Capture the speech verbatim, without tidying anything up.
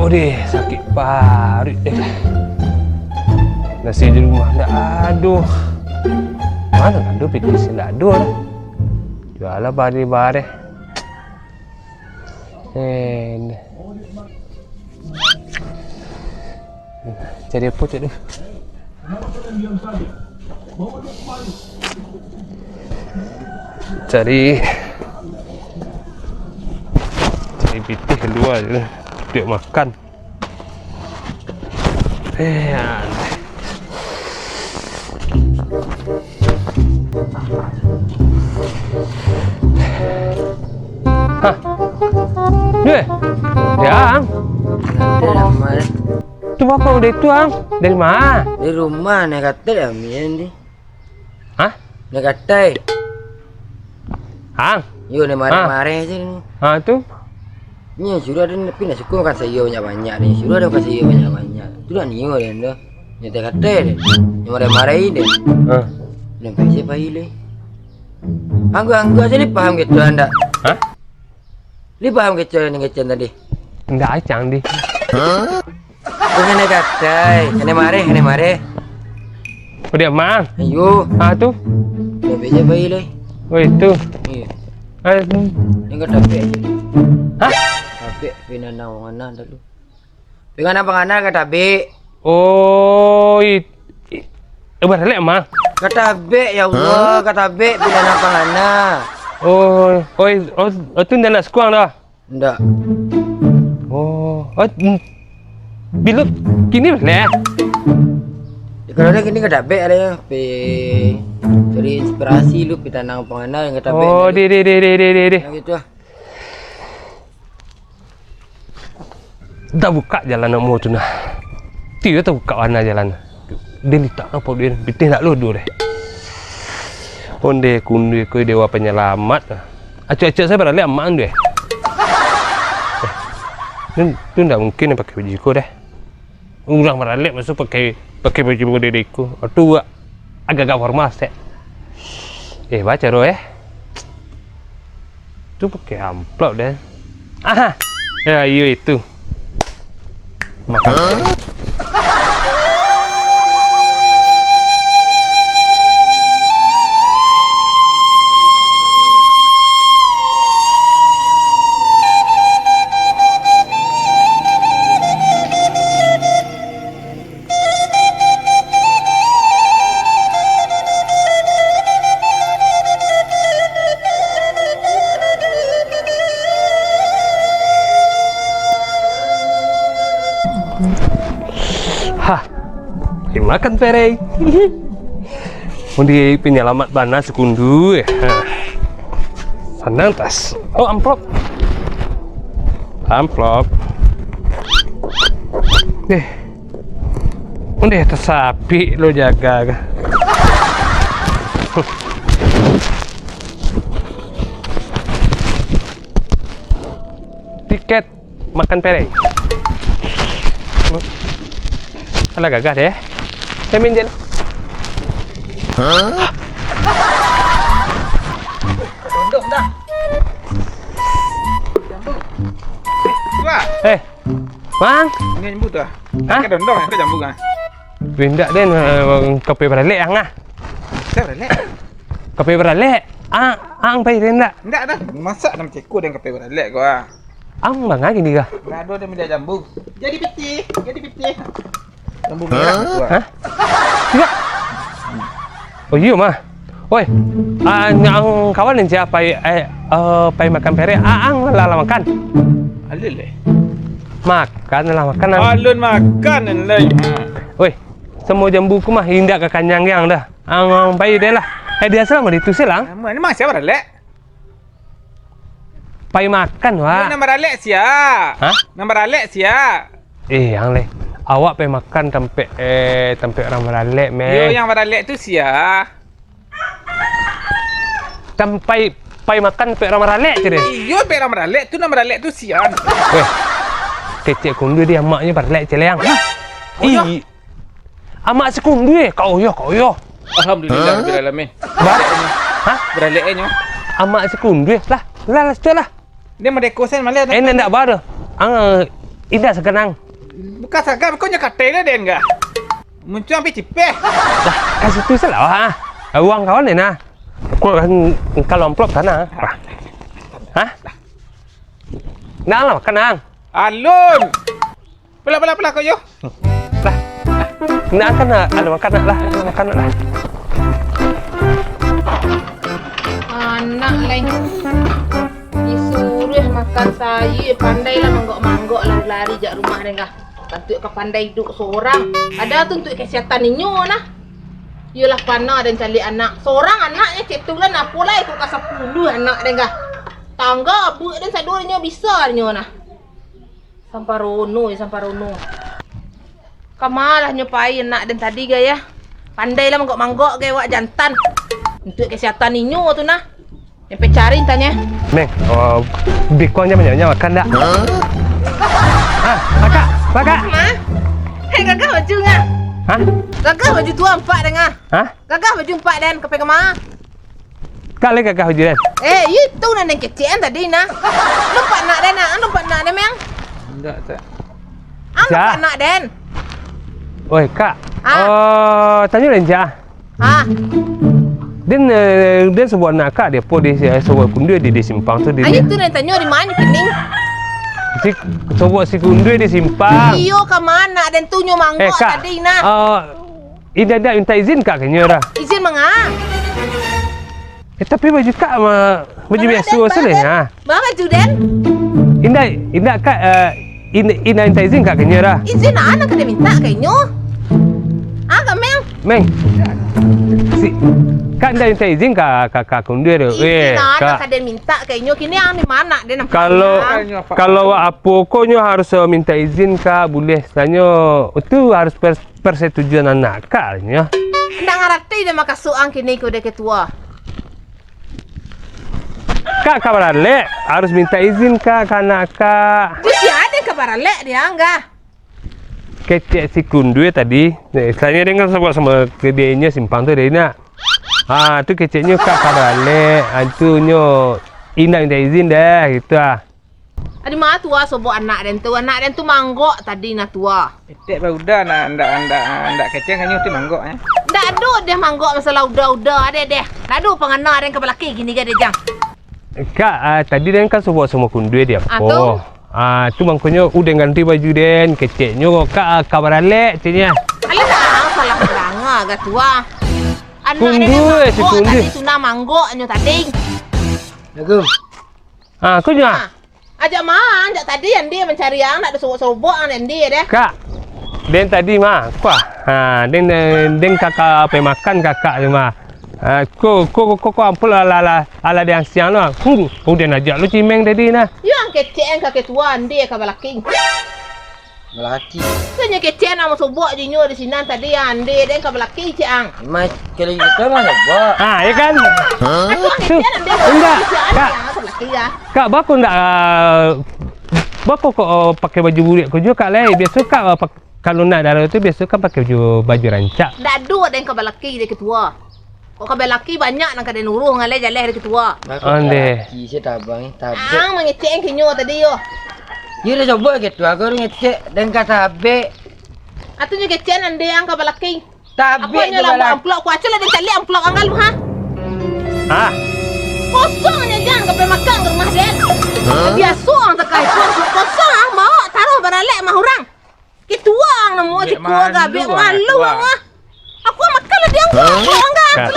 Odeh, sakik paruik deh. Nasi di rumah ndak ado. Mano ado pitih, ndak ado lah. Jualah bareh-bareh. Eh, cari apo cak tu? Cari, cari pitih kalua je. Duduak makan. Eh, aneh. Hah? Duh, eh? Yang? Kenapa, Mat? Tu bapak udah itu, Ang. Dari mana? Dari rumah, naik katai lah, Mian, di. Hah? Naik katai. Ang? Yo, naik mareh-mareh je ni. Ah, tu? Ni suruh ada, tapi nak suka makan sayur banyak-banyak ni. Suruh ada makan sayur banyak-banyak. Tu dah nio dia tu. Naik katai dia. Naik mareh-mareh dia. Ah. Naik katai pai leh. Anggu-anggu aja ni paham gitu anda. Hah? Ni paham kecil ni kecil tadi. Indak acang di. Hah? Bukan naik katai, naik mareh, naik mareh. Oh, dia mang. Ayo. Ah, tu. Tabek je bayi lai. Oh, itu. Iya. Ah, itu. Yang kau tabek aja. Hah? Tabek pinanang wong anak dulu. Pinanang pangana kau tabek. Oh, i-, i-, eh, baralek mang. Kau tabek, ya Allah, kau tabek pinanang pangana. Oh, oh, i-, oh, oh, tu ndak nak sekuang dah. Ndak. Oh, oh, mm. Bilo kini lah. Ya, kalau dah kini kau tabek ada ya, pe cari inspirasi lu, pe tanang pangana yang kau tabek. Oh, deh, deh, deh. Nah, gitu lah. Dah buka jalan nak tu nah. Tiyo tabukak warna jalan. Dia litak apa dia? Pitih nak lodo deh. Onde kundu ko dewa penyelamat. Acok-acok saya baralek amak tu eh. Eh, tu, tu ndak mungkin pakai baju ko deh. Urang baralek masuk pakai, pakai baju model iko. Tu agak-agak formal sek. Eh, baca doh eh. Tu pakai amplop deh. Aha. Ya, iyo itu. Makan. Hah, dimakan perei. Mun di penyelamat bana sekundu, eh. Hah. Sanang tas. Oh, amplop. Amplop. Eh. Ondeh, tasapik lo jaga ka. Tiket makan pereng. Alah gagah deh. Saya minjil. Hah? Dondong dah. Wah. Eh, Mang? Ini jambu tu ah. Hah? Kan dondong, kan jambu kan? Indak den, eh, kape baralek ang ah. Saya baralek. Kape baralek. Ah, ang pai den dak? Indak dah. Masak dalam ceko den kape baralek ko ah. Ang manga kini kah? Indak ado den minjak jambu. Jadi pitih, jadi pitih. Jambu merah tu ah. Hah? Indak. Oh iyo mah. Oi, ah, ang kawan nan sia pai, eh, eh, pai makan pereng, ah, ang lah, lah makan? Alun leh. Makan lah, makan lah. Alun makan lai. Ha. Oi, samo jambu ko mah indak ka kanyang ang dah. Ang, ang pai deh lah. Eh, dia salah mah ditusi lah. Nama ni mah sia baralek? Pai makan, wak. Nan baralek sia? Hah? Nan baralek sia? Eh, ang leh. Awak pai makan tampek, eh, tampek urang baralek, meh. Yo, yang baralek tu sia? Tampek pai makan tampek urang baralek, ceh deh. Iyo, tampek urang baralek tu, nan baralek tu sia? Weh. Kecek kundu di amaknyo baralek, ceh leh ang. Hah? Oh, iyo? Ih. Amak si kundu eh, Kak Oyo, Kak Oyo. Alhamdulillah, rabbil alamin. Bah? Hah? Baralek nyo. Amak si kundu eh. Lah, lah, lah, situ lah. Dia madeko sen malah. Eh, ndak, ndak ba doh. Ang, Indak sagan ang. Bukan sagan, kok nyo katai lah den kah? Muncuang pi cipeh. Lah, ka situ salah, ha. Uang kawan den, ha. Ko kan, kalau amplop tanah. Ha? Nah lah, makan ang. Alun. Pelah, pelah, pelah, kau yo. Lah. Nak makan nak? Alah, makan nak lah. Makan nak lah. Anak lai. Disuruah makan sayur, pandai lah manggok-manggok, lari-lari jak rumah den kah. Bantuak ka pandai iduik sorang. Ado tu untuak kesehatan inyo nah. Iyolah panah den caliak anak. Sorang anaknyo cek tu lah, apo lai kok ka sapuluah anak den kah. Tangga abuak den sado nyo bisa nyo nah. Samparono, yo, samparono. Kama lah nyo pai anak den tadi, Gayah? Pandai lah manggok-manggok, Gayah, wak jantan. Untuak kesehatan inyo tu nah. Sampai cari tanyo. Meng, oh, bikuang jan banyak-banyak makan dak? Ah, kakak, kakak. Ma? Hei, gagah baju ngah. Hah? Gagah baju tu ampak den ngah. Hah? Gagah baju ampak den, ka pai kama? Kak lai gagah baju den. Eh, itu nan den kecek an tadi nah. Nampak nak den, ah, nampak nak den, Meng? Indak, Cak. Ah, nampak nak den. Oi, Kak. Ah. Oh, tanyo den, Cak. Ah. Den, eh, den sobok anak Kak di apo di, eh, sobok kunduih di, di simpang tu di. Ayo tu nan tanyo di ma kini? Si, sobok si kunduih di simpang. Iyo, ka ma den tu nyo manggok tadi nah. Eh, Kak. Oh, Indak, indak minta izin Kak ka inyo dah. Izin manga? Eh, tapi baju Kak ma-, baju biaso sajo ha. Ba baju den? Indak, indak Kak, eh, in-, indak minta izin Kak ka inyo dah. Izin a nan ka den minta ka inyo? Ah, Kak Meng? Meng. Si, Kak indak minta izin ka, ka, ka kunduih tu. Izin a nan ka den minta ka inyo? Kini ang di ma den? Kalau, kalau apo ko nyo harus, eh, minta izin Kak, buliah sanyo. Itu harus pers-, persetujuan anak Kak nyo. Ndak ngarati den makasuik ang kini ko dek ketua. Kak, ka baralek, harus minta izin Kak, ka anak Kak. Tu sia den ka baralek di ang kah? Kecek si kunduih tadi, eh, istilahnya den kan sobok samo kedenyo simpang tu dari nak. Ha, tu keceknyo Kak ka baralek, ha, tu nyo indak minta izin deh, gitu ah. Adi ma tu ah, sobok anak den tu. Anak den tu manggok tadi nah tu ah. Etek bauda nak, ndak, ndak, ndak kecek kan nyo tu manggok, eh. Ndak ado deh manggok masalah uda-uda deh, deh. Ndak ado pangana den ka balaki kini ka deh, Jang. Kak, ah, tadi den kan sobok samo kunduih di apo? Ah, tu? Ah, tu mangkonyo udah ganti baju den, keceknyo Kak, ah, ka baralek, ceknyo. Alah, dah, salah danga ka tu ah. Anak den kunduih, si manggok kunduih. Tadi tu nah manggoknyo tadi. Assalamualaikum. Ah, ko nyo ah. Ah. Ajak ma, ajak tadi ande mancari ang, ndak ado sobok-sobok ang ande deh. Kak, den tadi ma, kuah. Ha, den, den, den kaka pai makan kakak tu ma. Ha, ko, ko, ko, ko, ko ampun lah, lah, lah, alah diang siang tu. Hmm, udah najak lu cimeng tadi nah. Yo ang kecek ang ka ketua ande ka balaki. Balaki. Sanyo kecek ang basobok jo inyo di sinan tadi, ande den ka balaki cek ang. Mas, kalau gitu mah sobok. Ah, ya kan? Hah? Aku ang kecek ang ande ka balaki cek ang, Kak. Kak, bako ndak, ah, bako kok, oh, pakai baju buliak ko juo, Kak, lai? Biaso, Kak, ah, pak-, kalau nak daro tu, biaso kan pakai baju, baju rancak. Ndak ado den ka balaki dek ketua. Kok ka balaki banyak nan ka den uruih, ngaleh jaleh dek ketua. Onde. Laki se tabang, tabek. Ang mangecek ang kinyo tadi yo. Yo dah cobo ketua, ko ngecek den ka tabek. Atunyo kecek nan den ang ka balaki. Tabik. Aku hanyo tu lah balah. Amplop, ku acok lah den caliak amplop ang lu, ha? Ah. Kosong nyo, jan ka pai makan ka rumah den. Hah? Biaso ang takai tu amplop kosong, ang baok taruih baralek mah urang. Kitu ang namo ciko agak biak malu ang ah. Aku makan lah di ang, amplop ang ah. Ka-,